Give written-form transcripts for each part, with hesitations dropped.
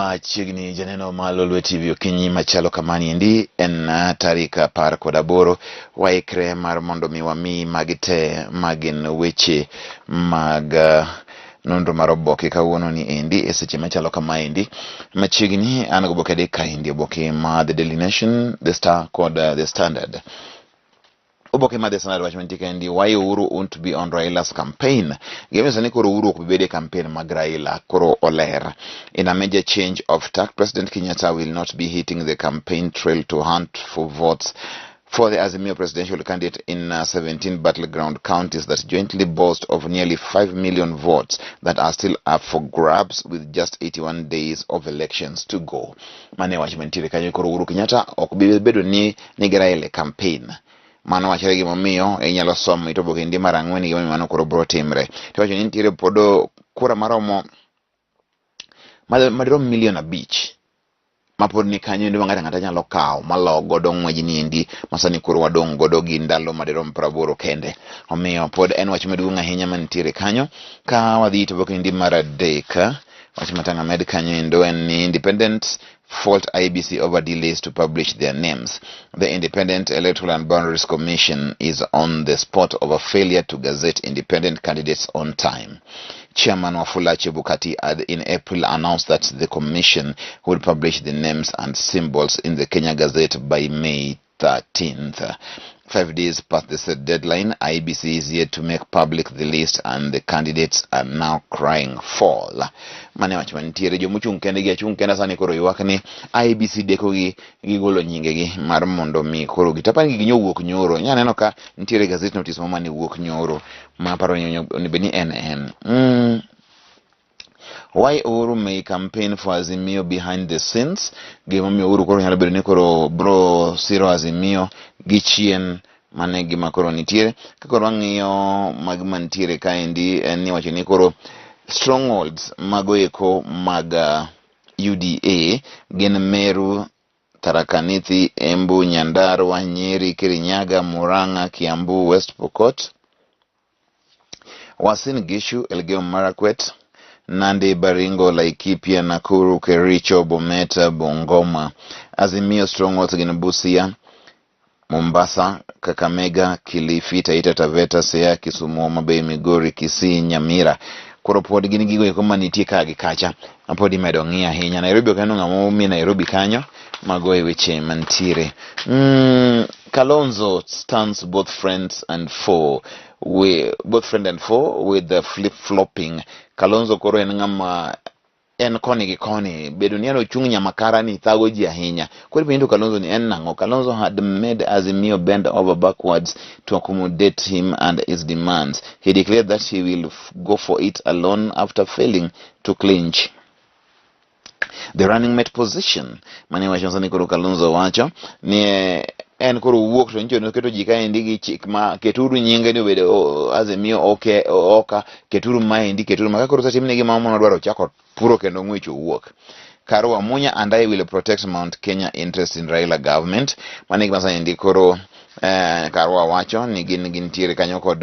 Machiegni janeno ma Lolwe TV okinyi machalo kamani endi en tarik 18 waikre mar mondo mi wami magi te magin weche mag nonro mar oboke kawuono ni endi e seche machalo kamaendi. Machiegni an gi oboke adek kaendi, oboke ma The Daily Nation, The Star kod The Standard. Oboke mar The Standard wacho mantie kaendi, why Uhuru won't be on Raila's campaign. Gima sani koro Uhuru ok bi bedo e campaign mag Raila, koro oler. In a major change of tack, President Kenyatta will not be hitting the campaign trail to hunt for votes for the Azimio presidential candidate in 17 battleground counties that jointly boast of nearly 5 million votes that are still up for grabs with just 81 days of elections to go. Mane wach mantiere kanyo, koro Uhuru Kenyatta ok bi bedo ni nigi Raila e campaign. Mano wachore gimomiyo inyalo somo it oboke ndi mar ang'wen gimomiyo mano koro biro timre. To wacho ni nitiere pod kura maromo madirom milion 5 mapod ni kanyo endo ma ng'ato ang'ata nyalo kawo malo godo ng'wejni endi ma sani koro wadong' godo gi ndalo madirom 80 kende. Omiyo pod en wach maduong' ahinya mantiere kanyo. Ka wadhi to oboke ndi mar adek, wach matang' amed kanyo endo en ni independent fault IEBC over delays to publish their names. The Independent Electoral and Boundaries Commission is on the spot over failure to gazette independent candidates on time. Chairman Wafula Chebukati had in April announced that the commission would publish the names and symbols in the Kenya Gazette by May 13th. 5 days past the set deadline, IEBC is yet to make public the list and the candidates are now crying foul. Mane wach mantiere jomochung' kendgi achung' kenda sani koro ywak ni IEBC dekogi gigolo nyingegi mar mondo mi koro gitapani gigi nyowuok nyoro. Inya neno ka nitiere gazette notice mo mane wuok nyoro ma aparo ni onego bed ni en en. Why Uhuru may campaign for Azimio behind the scenes? Gimomiyo Uhuru koro nyalo bedo ni koro bro siro Azimio gi chien mane gima koro nitiere. Ka koro wang'iyo magi mantiere kaendi en ni wacho ni koro strongholds mago eko mag UDA gin Meru, Tharaka Nithi, Embu, Nyandarua, Nyeri, Kirinyaga, Murang'a, Kiambu, West Pokot, Uasin Gishu, Elgeyo Marakwet, Nandi, Baringo, Laikipia, Nakuru, Kericho, Bomet, Bungoma. Azimio strongholds gin Busia, Mombasa, Kakamega, Kilifi, Taita Taveta, Siaya, Kisumu, Homa Bay, Migori, Kisii, Nyamira. Koro pod gin gigo eko manitie ka gi kacha ma pod imedo ng'i ahinya. Nairobi ok aneno ng'ama omi Nairobi kanyo. Mago e weche mantiere. Kalonzo stands both friends and foe. We, both friend and foe with the flip-flopping. Kalonzo koro en ng'ama en koni gi koni bedo ni en ochung' nyamakara ni thago ji ahinya. Koro ipenjo Kalonzo ni en nang'o? Kalonzo had made Azimio bend over backwards to accommodate him and his demands. He declared that he will go for it alone after failing to clinch the running mate position. Mane wacho sani koro Kalonzo wacho ni en koro wuok to nyicho noketo ji kaendi gi chik ma keturu nyinge ni obedo Azimio oke oka keturu maendi keturu ma ka koro osetimne gima mono dwaro chako puro kendo ng'wech owuok. Karua Munya and I will protect Mount Kenya interest in Raila government. Mane gima sani koro Karua wacho ni gin gintiere kanyo kod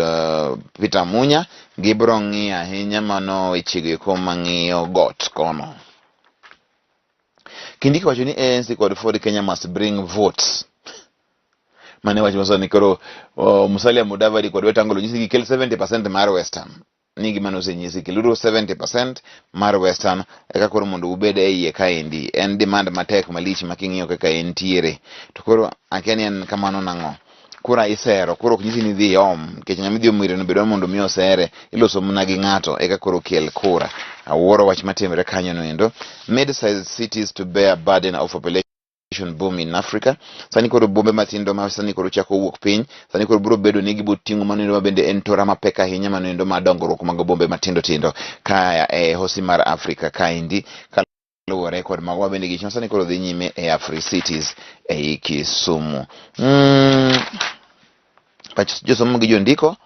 Peter Munya gibro ng'iyo ahinya mano wechego eko mang'iyo got kono. Kindiki wacho ni ANC kod Ford Kenya must bring votes. Mane wach masani koro Musalia Mudavadi kod Wetang'ula onyisi gikel 70% mar Western. Ni gima nosenyisi keluru 70% mar Western eka koro mondo ubed e iye kaendi. En demand matek malich ma king'iyo kaka entiere. To koro akia ni en kamano nang'o. Kura isero, koro ok nyisi ni idhi iom, nikech ng'ama idhi omo ire no be dwaro mondo mi osere, iloso mana gi ng'ato eka koro kel kura. Awuoro wach matimre kanyo no endo. Mid-sized cities to bear burden of population boom in Africa. Sani koro bombe matindo ma sani koro chako wuok piny, sani koro biro bedo ni gibo ting'o mano endo ma bende en tora mapek ahinya mano endo ma dongruok mag bombe matindo tindo ka e hosi mar Afrika kaendi kaluwore kod mago ma bende gich ma sani koro dhi nyime e Afri Cities ei Kisumu. Pach josomo gi jondiko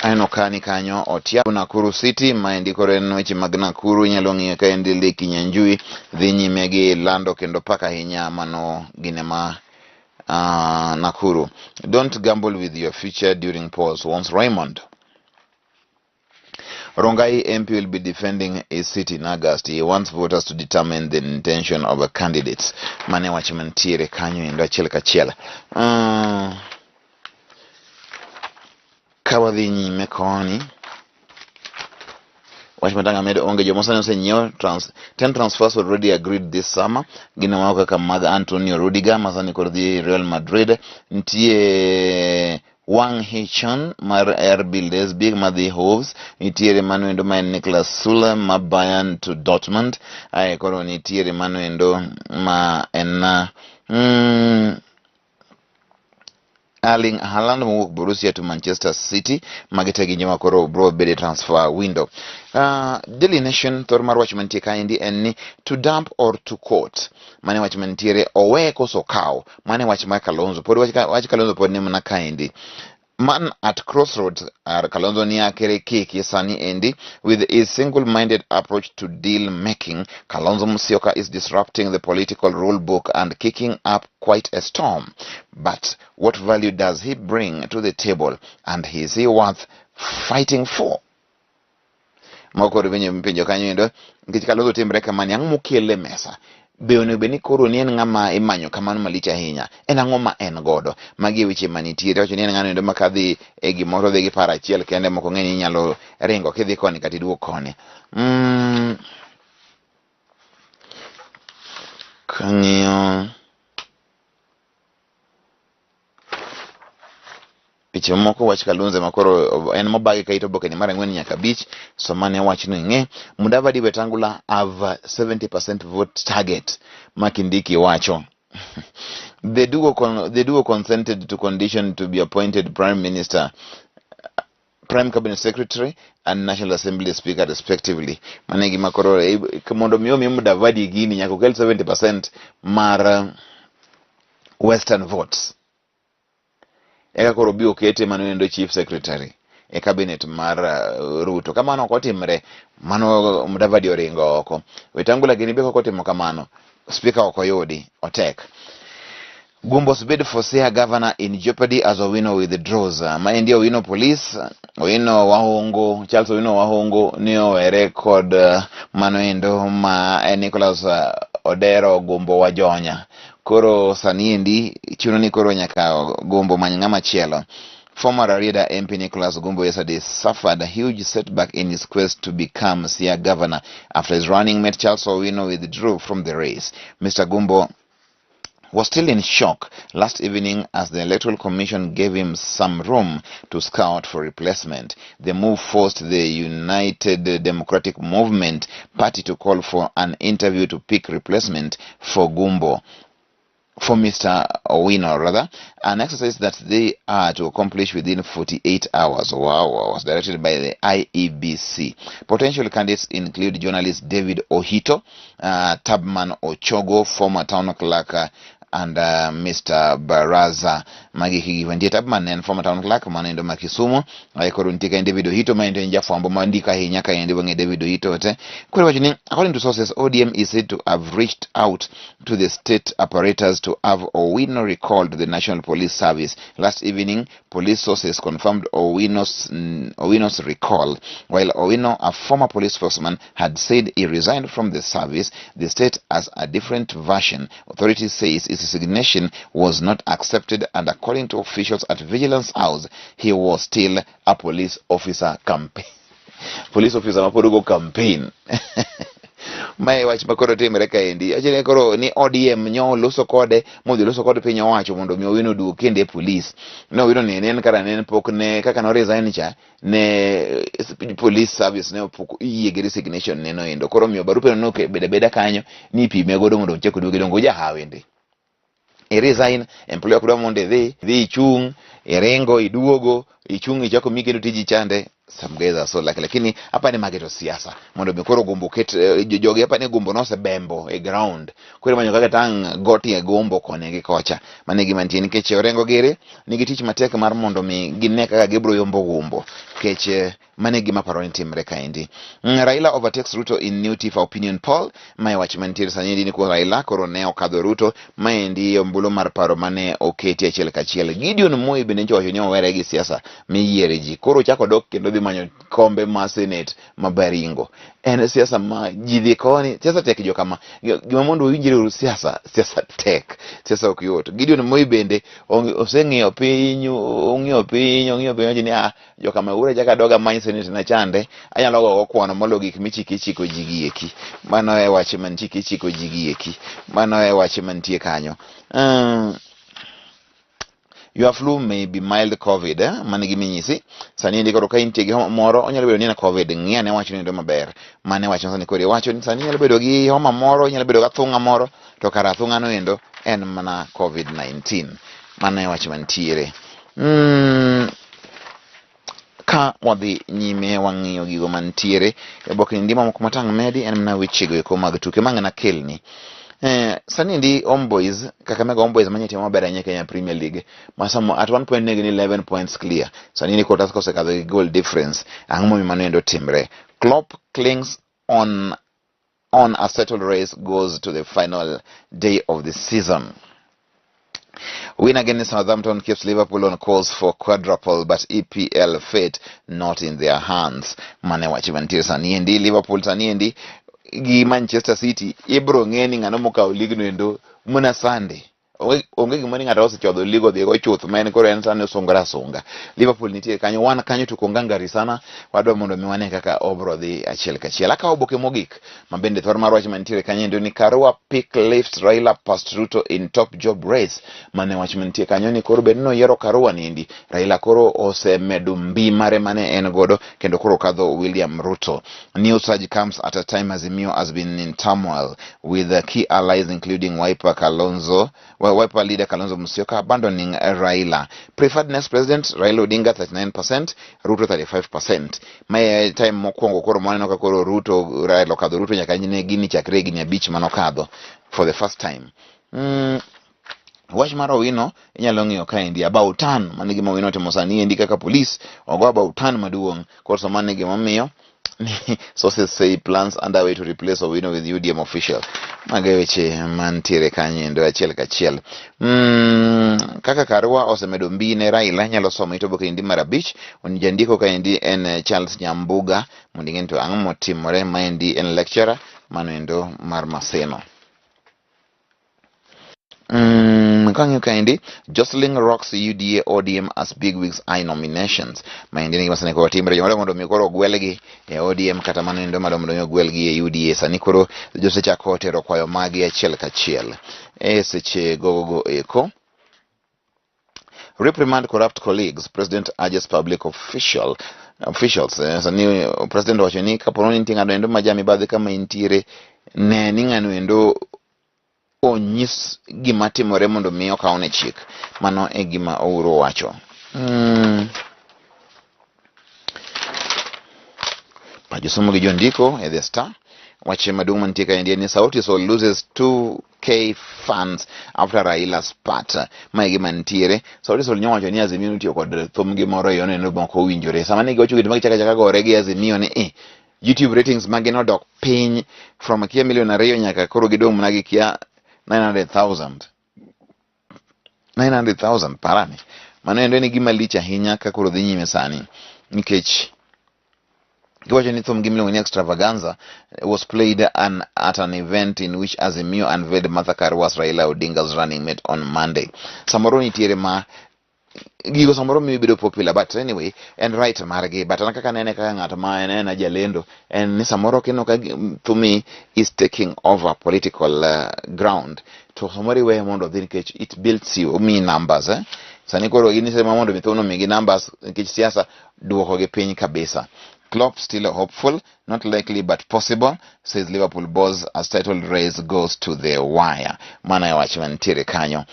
aneno ka ni kanyo Otiago Nakuru City maendi koro en weche mag Nakuru inyalo ng'iyo ka endi Lee Kinyanjui dhi nyime gi lando kendo pak ahinya mano gine ma Nakuru. Don't gamble with your future during polls, warns Raymond. Rongai MP will be defending his seat in August. He wants voters to determine the intention of a candidates. Mane wach mantiere kanyo endo achiel kachiel. Ka wadhi nyime koni wach matanga medo onge joma sani osenyiew trans, 10 transfers already agreed this summer gin moko kaka mag Antonio Rudiger ma sani koro dhi Real Madrid nitie Wang Hee-chan mar RB Leipzig madhi Wolves, nitiere mano endo ma en Niklas Sule ma Bayern to Dortmund, ae koro nitiere mano endo ma en Erling Haaland mowuok Borussia to Manchester City. Magi te gin joma koro bro bedo e transfer window. Daily Nation thor mar wach mantie kaendi en ni to dump or to quote. Mane wach mantiere owe koso kaw. Mane wach mar Kalonzo. Pod wach, wach Kalonzo pod ni mana kaendi. Man at crossroads are Kalonzo ni akere kiki sani endi with his single-minded approach to deal making. Kalonzo Musyoka is disrupting the political rule book and kicking up quite a storm. But what value does he bring to the table, and is he worth fighting for? Moko koro penjo mipenjo kanyo endo nikech Kalonzo timre kamani, ang'o mokele e mesa? Be onego bed ni koro ni en ng'ama imanyo kamano malich ahinya? En ang'o ma en godo? Magi e weche manitiere. Wacho ni en ng'ano endo ma kadhi e gimoro dhi gi paro achiel kende moko ng'e ni inyalo ringo kidhi koni kata iduog koni. Kang'iyo picha mamoko wach Kalonzo ma koro en mobagi ka ito oboke ni mar ang'wen nyaka abich so mane wachno ing'e Mudavadi Wetangula have 70% vote target ma Kindiki wacho. The duo consented to condition to be appointed Prime Minister, Prime Cabinet Secretary and National Assembly Speaker respectively. Mane gima koro mondo mi omi Mudavadi gini nyaka okel 70% mar Western votes. Eka koro obi okete mano endo Chief Secretary e cabinet mar Ruto. Kamano ok otimre, mano Mudavadi oringo oko. Wetangula gini be kok otimo kamano, speaker ok oyudi, otek. Gumbo's bid for Siaya governor in jeopardy as Owino withdraws. Maendi Owino Police, Owino Wahungu, Charles Owino Wahungu ni owere kod mano endo ma en Nicholas Odero Gumbo Wajonya. Koro sani endi chuno ni koro nyaka Gumbo many ng'ama chielo. Former Rarieda MP Nicholas Gumbo yesterday suffered a huge setback in his quest to become Siaya governor after his running mate Charles Owino withdrew from the race. Mr. Gumbo was still in shock last evening as the Electoral Commission gave him some room to scout for replacement. The move forced the United Democratic Movement party to call for an interview to pick replacement for Gumbo. For Mr. Owino, rather, an exercise that they are to accomplish within 48 hours. Wow, was directed by the IEBC. Potential candidates include journalist David Ohito, Tabman Ochogo, former town clerk, and Mr. Baraza. Magi kigi nitie Tabman en former town clerk mano ma Kisumu. Ae koro nitie ka David Ohito ma en jafwambo ma ndiko ahinya ka endi wang'e David Ohito te. Koro wacho ni according to sources ODM is said to have reached out to the state apparatus to have Owino recalled to the National Police Service. Last evening, police sources confirmed Owino's recall. While Owino, a former police spokesman, had said he resigned from the service, the state has a different version. Authorities say his resignation was not accepted, and according to officials at Vigilance House, he was still a police officer campaign. Police officer ma pod go campaign. Mae wach ma koro timre kaendi. Achiel koro ni ODM nyo loso kode modhi loso kod piny owacho mondo mi Owino oduog kendo e police. Ne Owino ni en kara ne en pok ne kaka no resign cha ne police service ne pok yie gi resignation ne no endo. Koro miyo barupe no bedo abeda kanyo ni ipime godo mondo ochak oduogi dongo jahawi ndi. I resign, employer ok dwa mondo idhi, idhi ichung', iringo, iduogo, ichung' ichako mi kendo tiji chande. Some guys are so lucky, lakini hapa ni mage to siasa mondo mi koro Gumbo ket jogi hapa ni Gumbo nosebembo e ground koro imanyo kaka tang' goti e Gumbo koni gi kocha. Mano e gima nitie nikech Orengo giri nigi tich matek mar mondo mi gine kaka gibiro yombo Gumbo nikech Mano e gima aparo ni timre kaendi. Raila overtakes Ruto in new TIFA opinion poll. Mae wach mantiere sani endi ni kuom Raila koro ne okadho Ruto. Maendi ombulu mar paro mane oketi achiel kachiel. Gideon Moi bende nyocha owacho ni owere gi siasa miyiere ji. Koro ochako dok kendo dhi manyo kombe ma senate ma Baringo. En siasa ma ji dhi koni, siasa tek jokama. Gima mondo wawinjre uru siasa, siasa tek, siasa ok yot. Gideon Moi bende oseng'iyo piny, ong'iyo piny, ong'iyo piny, owacho ni ah, jokama ura chaka doga many senate na chande, anyalo gogo kwano molo gik michiko ichiko ji gi eki. Mano e wach mantie ichiko ji gi eki. Mano e wach mantie kanyo. Your flu may be mild COVID, eh? Mano e gima inyisi. Sani endi koro ka intie gi homa moro, onyalo bedo ni en COVID. Ng'i ane wachno endo maber. Mano e wach ma sani koro iwacho ni sani inyalo bedo gi homa moro, inyalo bedo gi athung'a moro, to kara athung'ano endo en mana COVID-19. Mano e wach mantiere. Ka wadhi nyime wang'iyo gigo mantiere e oboke ni ndima moko matang' medi en mana wechego eko mag tuke ma ng'ana kelni. Sani endi Homeboys, Kakamega Homeboys manye timo maber ahinya e Kenya Premier League ma samo at one point ne gin 11 points clear. Sani ni koro Tusker osekadho gi goal difference. Ang'o momiyo mano endo timre? Klopp clings on a settled race goes to the final day of the season. Win against Southampton keeps Liverpool on course for quadruple, but EPL fate not in their hands. Mane wach mantie sani endi Liverpool sani endi gi Manchester City ibro ng'e ni ng'ano mokawo ligno endo mana Sunday. Onge gima ni ng'ato osechodho lig odhigo chuth ma en koro en sani osungore asunga. Liverpool nitie kanyo, wan kanyo to kongangari sana, wadwa mondo mi wane kaka obro dhi achiel kachiel. Akawo oboke mogik ma bende thor mar wach mantiere kanyo endo ni Karua pick lifts Raila past Ruto in top job race. Mane wach mantie kanyo ni koro bed noyiero Karua niendi, Raila koro osemedo mbi mare mane en godo kendo koro okadho William Ruto. New surge comes at a time Azimio has been in turmoil with key allies including Wiper Kalonzo, well, Wiper leader Kalonzo Musyoka abandoning Raila. Preferred next president Raila Odinga 39%, Ruto 35%. Mae time mokwongo koro mwaneno ka koro Ruto Raila okadho Ruto nyaka ne gini chakre higni abich manokadho for the first time. Wach mar Owino inyalo ng'iyo kaendi about turn mano e gima Owino otimo sani endi kaka polis ogo about turn maduong' koro so mano e gimomiyo sources say plans underway to replace Owino with UDM official. Mago e weche mantiere kanyo endo achiel kachiel. Kaka Karua osemedo mbi ne Raila inyalo somo it oboke endi mar abich. Jandiko kaendi en Charles Nyambuga mondo ing'e ni to ang'o motimore. Maendi en lecturer mano endo mar Maseno. Kang'iyo kaendi Jostling rocks UDA ODM as big wigs eye nominations. Maendi ni gima sani koro timre joma mondo mi koro ogwelgi e ODM kata mano endo madwa mondo mi ogwelgi e UDA. Sani koro josechako tero kwayo magi achiel kachiel e seche gogogo eko. Reprimand corrupt colleagues, President urges public officials. Sani President owacho ni kapo ni nitie ng'ado endo ma jamibadhi kama intiere, ne ni ng'ano endo onyis gima timore mondo mi okawne chik. Mano e gima Ouru owacho. Josomo gi jondiko e The Star. Wach maduong' mantie kaendi en ni Sauti Sol loses 2k fans after Raila spat. Ma e gima nitiere. Sauti Sol nyowacho ni Azimio notiyo kod thumgi moro e yono endo mok owinjore. Sama ne giwacho gik ma gichako achaka gore gi Azimio ni YouTube ratings magi nodok piny from kia milion ariyo nyaka koro gidong' mana gi kia 900,000. 900,000 parani. Mano endo en gima lich ahinya ka koro dhi nyime sani nikech giwacho ni thum gi miluongo ni Extravaganza was played at an event in which Azimio unveiled Martha Karua as Raila Odinga's running mate on Monday. Samoro nitiere ma gigo samoro miyo ibedo popular but anyway en right margi but an kaka nene kaka ng'at ma en en jalendo en ni samoro kineno ka thumi is taking over political ground to samoro iweye mondo odhi nikech it builds you omiyi numbers eh? Sani koro in isema mondo mi thumno omigi numbers nikech siasa duoko gi piny kabisa. Klopp still hopeful, not likely but possible, says Liverpool boss as title race goes to the wire. Mano e wach mantiere kanyo.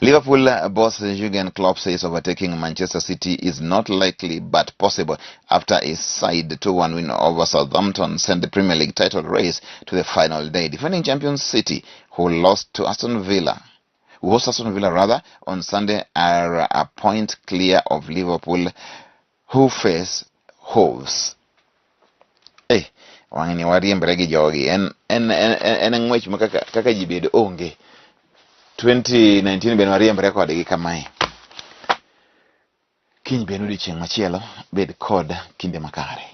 Liverpool boss Jurgen Klopp says overtaking Manchester City is not likely but possible after his side 2-1 win over Southampton sent the Premier League title race to the final day. Defending champions City, who lost to Aston Villa, who host Aston Villa rather, on Sunday are a point clear of Liverpool. Who face hooves. Eh, wang'ni wariembre gi jogi. En en en, en, en ng'wech ma kaka, kaka ji bed onge. 2019 bende wariembre kodgi kamae. Kiny bende odiochieng' machielo, bed kod kinde makare.